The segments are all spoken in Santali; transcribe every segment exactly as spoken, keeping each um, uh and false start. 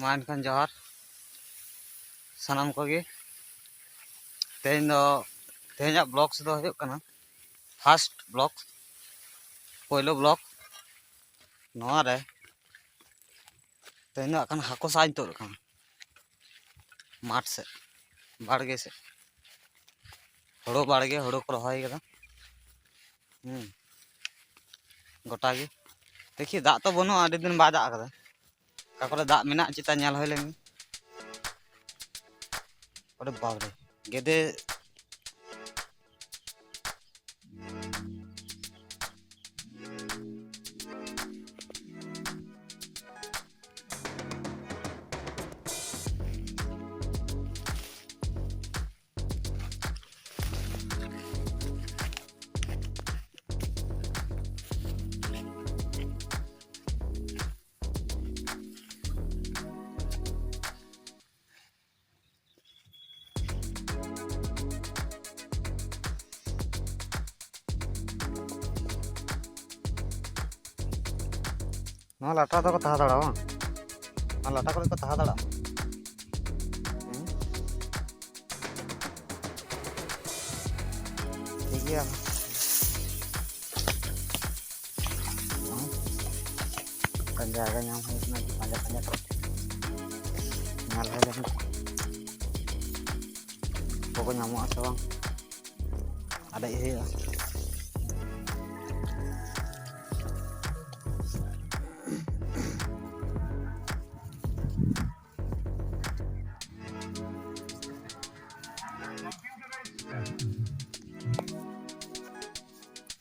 ᱢᱟ ᱮᱱᱠᱷᱟᱱ ᱡᱚᱦᱟᱨ ᱥᱟᱱᱟᱢ ᱠᱚᱜᱮ᱾ ᱛᱮᱦᱮᱧ ᱫᱚ, ᱛᱮᱦᱮᱧᱟᱜ ᱵᱞᱚᱜ ᱫᱚ ᱦᱩᱭᱩᱜ ᱠᱟᱱᱟ, ᱯᱷᱟᱥᱴ ᱵᱞᱚᱜ, ᱯᱳᱭᱞᱳ ᱵᱞᱚᱜ᱾ ᱱᱚᱣᱟ ᱨᱮ ᱛᱮᱦᱮᱧ ᱫᱚ ᱦᱟᱸᱜ ᱠᱷᱟᱱ ᱦᱟᱹᱠᱩ ᱥᱟᱵ ᱤᱧ ᱛᱩᱫ ᱟᱠᱟᱱᱟ ᱢᱟᱴᱷ ᱥᱮᱫ, ᱵᱟᱲᱜᱮ ᱥᱮᱫ, ᱦᱳᱲᱳ ᱵᱟᱲᱜᱮ, ᱦᱳᱲᱳ ᱠᱚ ᱨᱚᱦᱚᱭ ᱠᱟᱫᱟ᱾ ᱦᱩᱸ, ᱜᱚᱴᱟ ᱜᱮ᱾ ᱫᱮᱠᱷᱤ, ᱫᱟᱜ ᱛᱚ ᱵᱟᱹᱱᱩᱜᱼᱟ, ᱟᱹᱰᱤ ᱫᱤᱱ ᱵᱟᱭ ᱫᱟᱜ ᱠᱟᱫᱟ᱾ ᱚᱠᱟ ᱠᱚᱨᱮ ᱫᱟᱜ ᱢᱮᱱᱟᱜ ᱪᱮᱛᱟ ᱧᱮᱞ ᱦᱩᱭ ᱞᱮᱱ ᱜᱮ᱾ ᱚᱨᱮ ᱵᱟᱯ ᱨᱮ, ᱜᱮᱫᱮ᱾ ᱱᱚᱣᱟ ᱞᱟᱴᱟ ᱫᱚᱠᱚ ᱛᱟᱦᱮᱸ ᱫᱟᱲᱮᱭᱟᱜᱼᱟ ᱵᱟᱝ? ᱱᱚᱣᱟ ᱞᱟᱴᱟ ᱠᱚᱨᱮ ᱠᱚ ᱛᱟᱦᱮᱸ ᱫᱟᱲᱮᱭᱟᱜᱼᱟ᱾ ᱦᱩᱸ? ᱴᱷᱤᱠ ᱜᱮᱭᱟ᱾ ᱦᱩᱸ? ᱚᱱᱠᱟᱱ ᱡᱟᱭᱜᱟ ᱧᱟᱢ ᱦᱩᱭ ᱠᱟᱱᱟ ᱡᱮ ᱯᱟᱸᱡᱟ ᱯᱟᱸᱡᱟ ᱠᱚ ᱧᱮᱞ ᱦᱩᱭ ᱞᱮᱱ ᱜᱮ᱾ ᱠᱚᱠᱚ ᱧᱟᱢᱚᱜᱼᱟ ᱥᱮ ᱵᱟᱝ? ᱟᱨᱮᱡ ᱦᱩᱭᱩᱜᱼᱟ᱾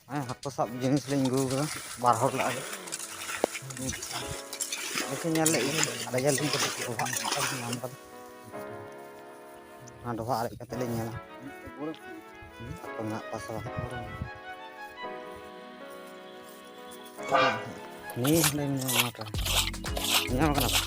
ᱦᱮᱸ, ᱦᱟᱹᱠᱩ ᱥᱟᱵ ᱡᱤᱱᱤᱥ ᱞᱤᱧ ᱟᱹᱜᱩ ᱠᱟᱫᱟ, ᱵᱟᱨ ᱦᱚᱲ ᱞᱟᱜᱟᱜ ᱜᱮ᱾ ᱫᱮᱠᱷᱤ, ᱧᱮᱞ ᱞᱮᱫ ᱜᱮ, ᱟᱨᱮᱡ ᱟᱹᱞᱤᱧ ᱠᱟᱹᱴᱤᱡ ᱰᱚᱵᱷᱟᱜ ᱢᱤᱫᱴᱟᱝ ᱧᱟᱢ ᱠᱟᱫᱟ᱾ ᱚᱱᱟ ᱰᱚᱵᱷᱟᱜ ᱟᱨᱮᱡ ᱠᱟᱛᱮ ᱞᱤᱧ ᱧᱮᱞᱟ᱾ ᱦᱟᱹᱠᱩ ᱢᱮᱱᱟᱜ ᱠᱚᱣᱟ ᱥᱮ ᱵᱟᱝ? ᱱᱤᱭᱟᱹ ᱦᱟᱸᱰᱮ ᱢᱮᱱᱟᱜᱼᱟ, ᱱᱚᱣᱟ ᱴᱟᱜ᱾ ᱧᱟᱢ ᱠᱟᱱᱟ ᱯᱮ?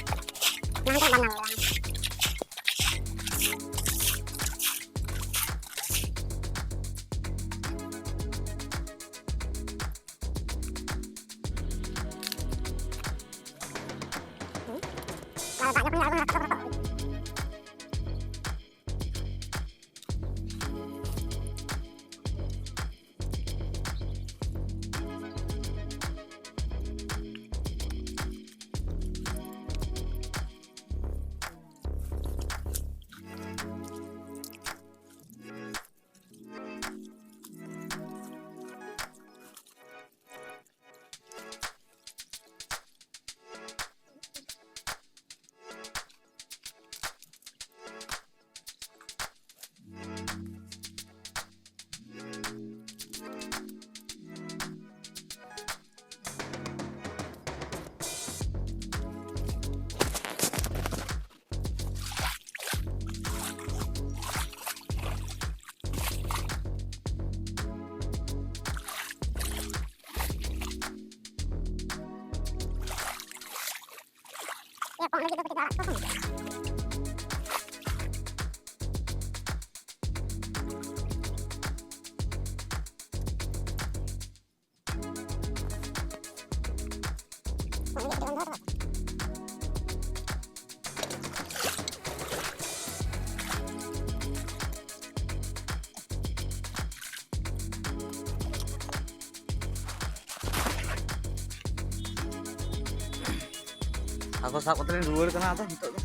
ᱦᱟᱹᱠᱩ ᱥᱟᱵ ᱠᱟᱛᱮ ᱞᱤᱧ ᱨᱩᱣᱟᱹᱲ ᱠᱟᱱᱟ᱾ ᱟᱫᱚ ᱱᱤᱛᱚᱜ ᱫᱚ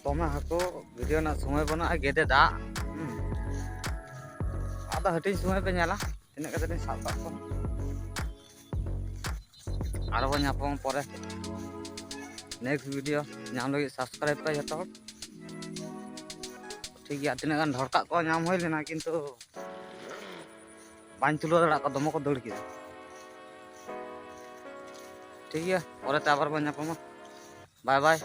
ᱫᱚᱢᱮ ᱦᱟᱹᱠᱩ, ᱵᱷᱤᱰᱤᱭᱳ ᱨᱮᱱᱟᱜ ᱥᱚᱢᱚᱭ ᱵᱟᱹᱱᱩᱜᱼᱟ, ᱜᱮᱫᱮ ᱫᱟᱜ᱾ ᱦᱩᱸ᱾ ᱟᱫᱚ ᱦᱟᱹᱴᱤᱧ ᱥᱚᱢᱚᱭ ᱯᱮ ᱧᱮᱞᱟ ᱛᱤᱱᱟᱹᱜ ᱠᱟᱛᱮ ᱞᱤᱧ ᱥᱟᱵ ᱠᱟᱜ ᱠᱚᱣᱟ᱾ ᱟᱨᱚ ᱵᱚᱱ ᱧᱟᱯᱟᱢᱟ ᱯᱚᱨᱮ᱾ ᱱᱮᱠᱥᱴ ᱵᱷᱤᱰᱤᱭᱳ ᱧᱟᱢ ᱞᱟᱹᱜᱤᱫ ᱥᱟᱵᱥᱠᱨᱟᱭᱤᱵ ᱯᱮ ᱡᱚᱛᱚ ᱦᱚᱲ᱾ ᱴᱷᱤᱠ ᱜᱮᱭᱟ, ᱛᱤᱱᱟᱹᱜ ᱜᱟᱱ ᱰᱷᱚᱲᱠᱟᱜ ᱠᱚ ᱧᱟᱢ ᱦᱩᱭ ᱞᱮᱱᱟ, ᱠᱤᱱᱛᱩ ᱵᱟᱹᱧ ᱛᱩᱞᱟᱹᱣ ᱫᱟᱲᱮᱭᱟᱜ ᱠᱚᱣᱟ, ᱫᱚᱢᱮ ᱠᱚ ᱫᱟᱹᱲ ᱠᱮᱫᱟ᱾ ᱴᱷᱤᱠ ᱜᱮᱭᱟ, ᱯᱚᱨᱮᱛᱮ ᱟᱵᱟᱨ ᱵᱚᱱ ᱧᱟᱯᱟᱢᱟ᱾ ᱵᱟᱭ ᱵᱟᱭ᱾